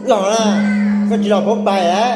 Los na, koj tsis los puab pais a.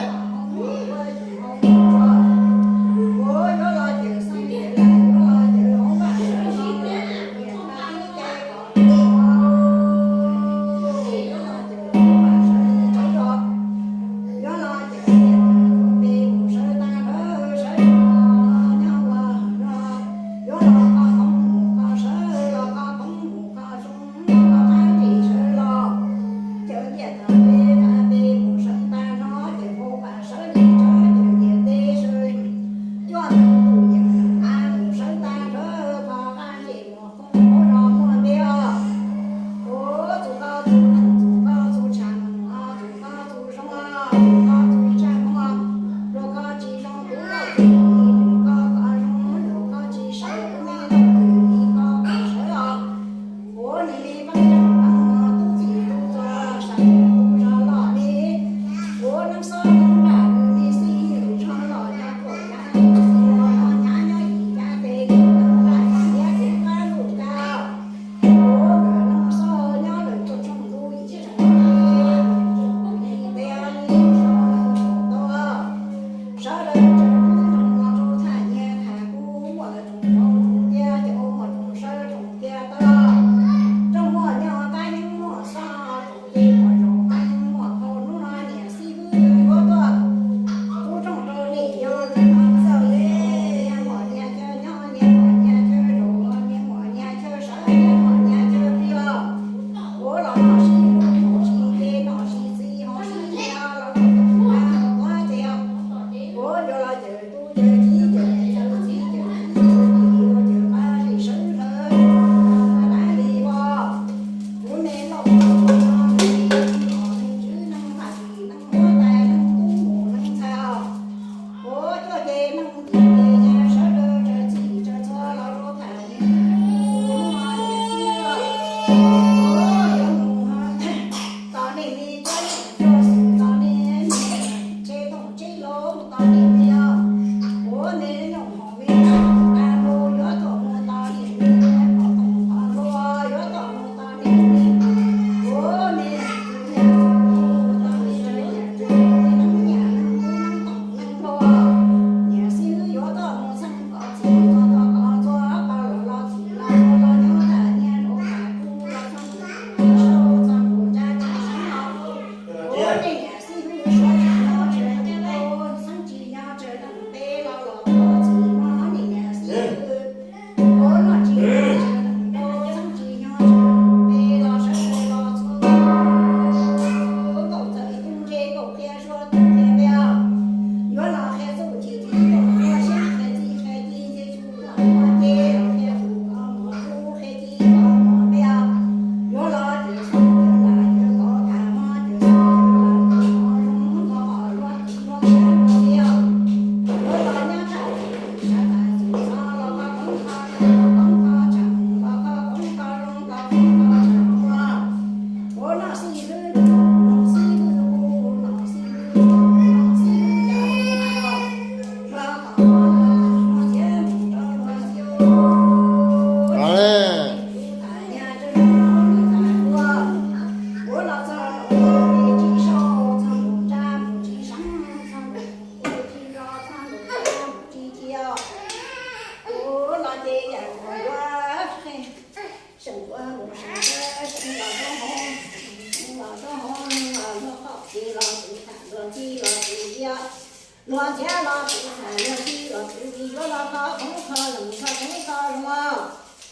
Luag ntxhiab los tus tham, luag ntxhiab los tus tham, luag ntxhi los tus ntxhi, yuav los kho koob kho leej, kho koob kho zoo.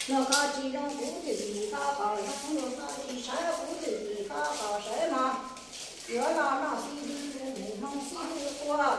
Luag kho tsis zoo kuv twb tsis kho kom zoo, luag kho tsis sawv kuv twb tsis kho kom sawv mog. Yuav los noj xib hwb, mus hmoo xib hwb ua.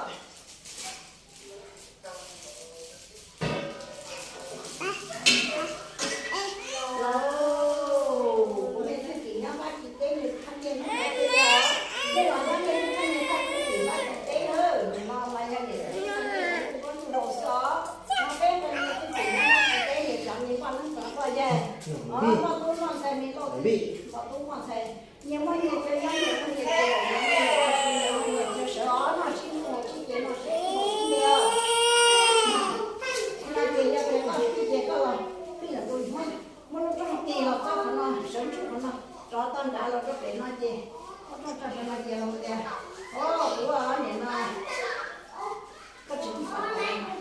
Nyias muaj nyias chaw nyob, nyias muaj nyias chaw, nyias muaj nyias chaw, nyias muaj nyias chaw, nyias chaw sawv os, noj sib noj sib ces noj sib noj sib ntiag. Ces yog tias koj, ces koj los pib lawm tus Hmoob muaj lub rooj tis los txog qhov no sawv ntsug Toj nrad los rau pem no ces, ob rooj rau pem no ces los tias, o, kuv nim no, koj tsis, o, nim no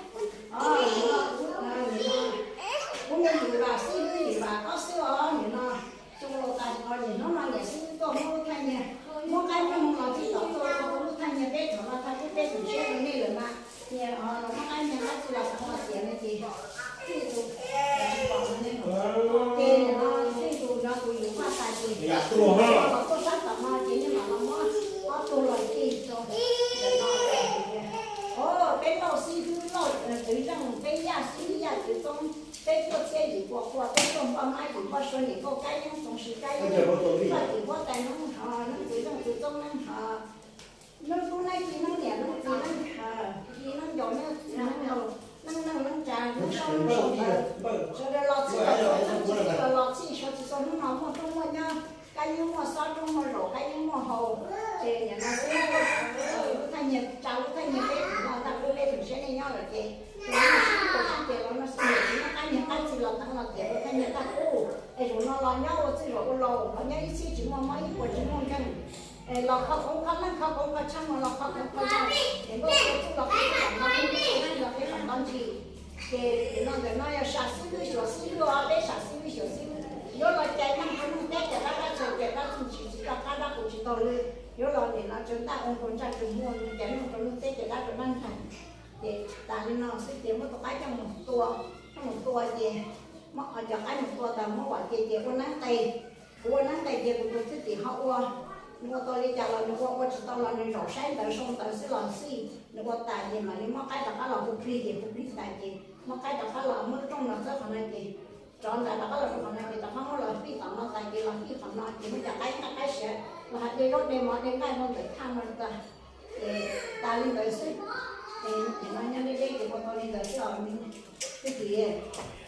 kuv, nim no kuv me yim vam xib hwb yim vam koj xwb os, nim no xyoo laus tas os, nim hnub no niam xib hwb tuaj muab lub thaj nyiaj, muab qaib muab noog los tib tom tuaj rau lub thaj nyiaj peb thaum no thaj peb peb tug siab rau nej lawm mas, niam los muab qaib nyiaj qaib txi los xav los tias no ces, txij tus, ces nim no txij tus no tus yus faj tas ces los tuaj sab tom no ces nej mam los muab ob tug los txi rau ntawm no. O, peb lauj xib hwb lauj, Tswv Zeej, peb yaj xib yaj Tswv Txoob, peb cuaj txhiab yim pua qhua, peb tuaj npaj mab yim npaj sua niam nkauj kab yeeb txoov si kab yeeb, faj tim huab tais neeb hov, neeb Tswv Zeej Tswv Txoob neeb hov, neeb tub neeb ki neeb niam neeb txiv neeb hov, ki neeb ncaus neeb txiv neeb laus, neeb neej neeb tsa neeb soob neeb sau ntawd, sawv daws los txhij los txhij los txhij, suav tsis tau hnub no muaj rooj muaj nyob, kab yeeb muaj xob rooj muaj zaum kab yeeb muaj hau, ces nim no xwb lub thaj nyiaj tsa lub thaj nyiaj peb tug no tag lub peb tug siab nej nyob lawm ces, ces muaj sib tau sib ces los no xwb niam tsis muaj qab nyiaj qab txi los teev los tias lub thaj nyiaj tag kuj es zaum no los nyob ua txwj zaum ua laus los nyob ib txhij tsis muaj mob ib puas tsis muaj nkeeg, los kho koob kho leej kho koob kho tshaj muag los kho koob kho zoo, es nkauj kho txuj los qhib qhov no, nkauj kho txuj los qhib qhov no ntsis. Ces no ntawm no yog sam xib hwb xyuas xib hwb os, peb sam xib hwb xyuas xib hwb yuav los cais neeg rau neeg teb cais dab dab tsi cais dab tsi tsis tsis tau qab dab qus tsis tau lw, yuav los nim no tsaws ntaj ua nkaus ntsaj tsaws muag cais neeg rau neeg teb cais dab rau dab ntag. Ces tas li no xwb ces muab tus qaib coj mus tua, coj mus tua ces muab cov qaib mus tua tas muab vam ces ces ua neeb qes, kuv ua neeb qes ces kuv tus thwj tim ho ua, nws ua tau li cas los nws ua, ua tsis tau los nws zaum saib ntawv sau ntawv xwb los xij, nws ua tas ces mam li muab qaib rov qab los hu plig ces hu plig tas ces muab qaib rov qab los muab lub rooj no txawb qhov no ces rov ntais rov qab los rau qhov no ces rov qab muab los fij tom no tas ces los fij qhov no ces muab cov qaib nqaij qaib siav los hais de zaub de mov de nqaij rau ntawm thaj no tas, ces tas li ntawd xwb. Ces no nyob deb deb ces ua tau li ntawd xwb os me tub tij.